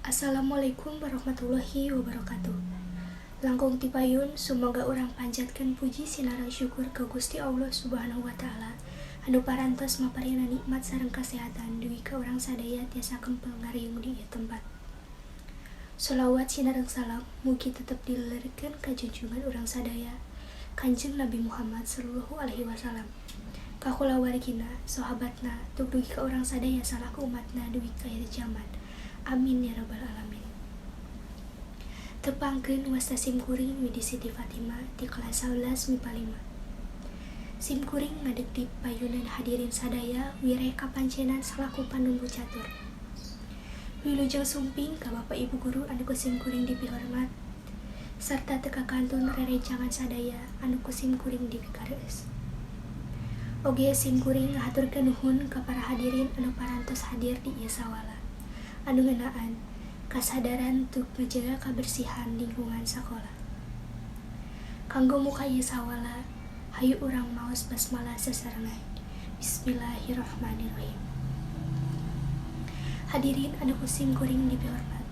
Assalamualaikum warahmatullahi wabarakatuh. Langkung ti payun, sumoga urang panjatkeun puji sinareng syukur ka Gusti Allah Subhanahu wa taala anu parantos maparina nikmat sareng kasehatan dugi ka urang sadaya tiasa kempel ngariung di ieu tempat. Sholawat sinareng salam mugi tetep dilelerkeun ka junjungan urang sadaya, Kanjeng Nabi Muhammad sallallahu alaihi wasallam, ka kulawargina, sahabatna, tur dugi ka urang sadaya salaku umatna dugi ka akhir jaman. Amin ya rabbal alamin. Tepangkeun, wasta sim kuring Widi Siti Fatimah ti kelas 11 MIPA 5. Sim kuring ngadeg di payunan hadirin sadaya wireh kapancenan salaku panumbu catur. Wilujeng sumping ka Bapak Ibu guru anu ku sim kuring dipihormat sarta teu kakantun rerencangan sadaya anu ku sim kuring dipikareueus. Oge sim kuring ngahaturkeun nuhun ka para hadirin anu parantos hadir di ieu sawala anu ngeunaan kasadaran tuk ngajaga kabersihan lingkungan sakola. Kanggo muka ieu sawala, hayu urang maos basmalah sasarengan. Bismillahirrahmanirrahim. Hadirin anu ku sim kuring dipihormat.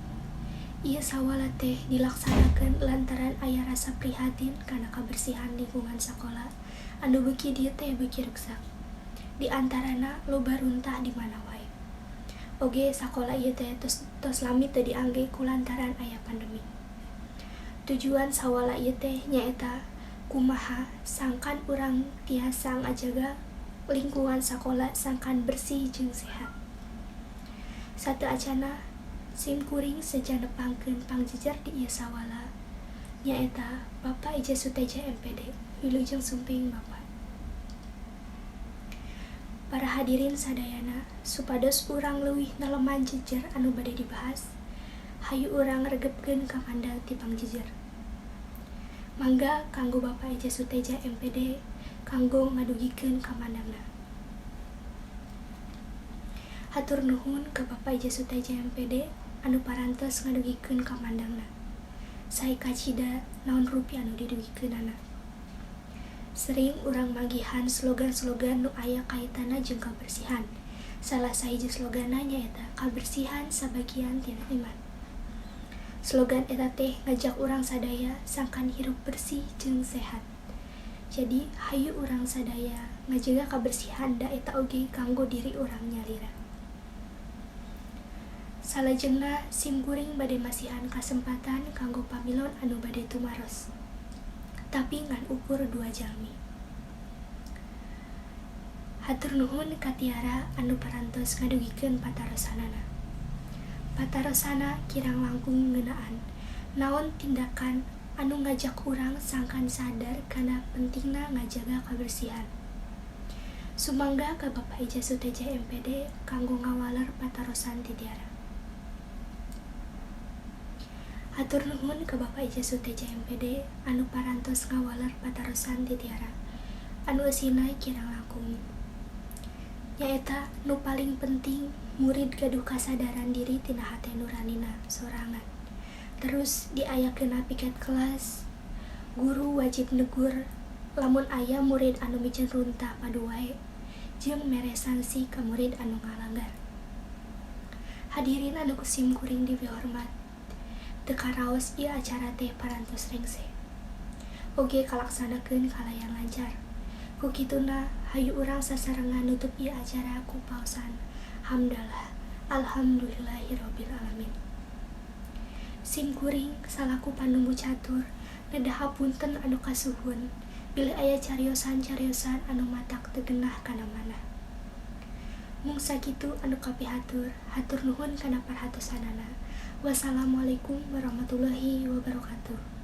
Ieu sawala teh dilaksanakeun lantaran aya rasa prihatin kana kabersihan lingkungan sakola anu beuki dieu teh beuki ruksak. Di antarana loba runtah di mana wae. Oge sakola ieu teh tos lami teu diangge kulantaran aya pandemi. Tujuan sawala ieu teh nyaeta kumaha sangkan urang tiasa ngajaga lingkungan sakola sangkan bersih jeung sehat. Sateuacanna, sim kuring seja nepangkeun pangjejer di ieu sawala, nyaeta Bapak Ija Suteja MPD. Wilujeng sumping, Bapak. Para hadirin sadayana, supados urang leuwih neleman jejer anu bade dibahas, hayu urang regepkeun kamandang ti pangjejer. Mangga kanggo Bapak Eja Suteja MPD kanggo ngadugikeun kamandangna. Hatur nuhun ka Bapak Eja Suteja MPD anu parantos ngadugikeun kamandangna. Sae kacida naon rupi anu didugikeunana. Sering urang manggihan slogan-slogan nu aya kaitanna jeung kabersihan. Salah sahiji sloganna nyaeta "Kabersihan sabagian tina iman". Slogan eta teh ngajak urang sadaya sangkan hirup bersih jeung sehat. Jadi hayu urang sadaya ngajaga kabersihan, da eta oge kanggo diri urang nyalira. Salajengna, sim kuring bade masihan kasempatan kanggo pamilon anu bade tumaros. Tapi ngan ukur dua jalmi. Hatur nuhun ka Tiara anu parantos ngadugikeun patarosanana. Patarosanna kirang langkung ngeunaan naon tindakan anu ngajak urang sangkan sadar kana pentingna ngajaga kabersihan. Sumangga ka Bapak Ija Suteja MPD kanggo ngawaler patarosan ti Tiara. Hatur nuhun ka Bapak Ija Suteja MPD anu parantos ngawaler patarosan ti Tiara anu eusina kirang langkung nyaeta nu paling penting murid gaduh kasadaran diri tina hate nuranina sorangan, terus diayakeunna piket kelas, guru wajib negur lamun aya murid anu miceun runtah padu wae, jeung mere sanksi ka murid anu ngalanggar. Hadirin anu ku sim kuring dipihormat, teu karaos ieu acara teh parantos rengse. Oge kalaksanakeun kalayan lancar. Ku kituna, hayu urang sasarengan nutup ieu acara ku paosan hamdalah. Alhamdulillahirabbil alamin. Sim kuring salaku panumbu catur nedah hapunten anu kasuhun bilih aya cariosan-cariosan anu matak teu genah kana manah. Mung sakitu anu kapihatur, hatur nuhun kana perhatosanana. Wassalamualaikum warahmatullahi wabarakatuh.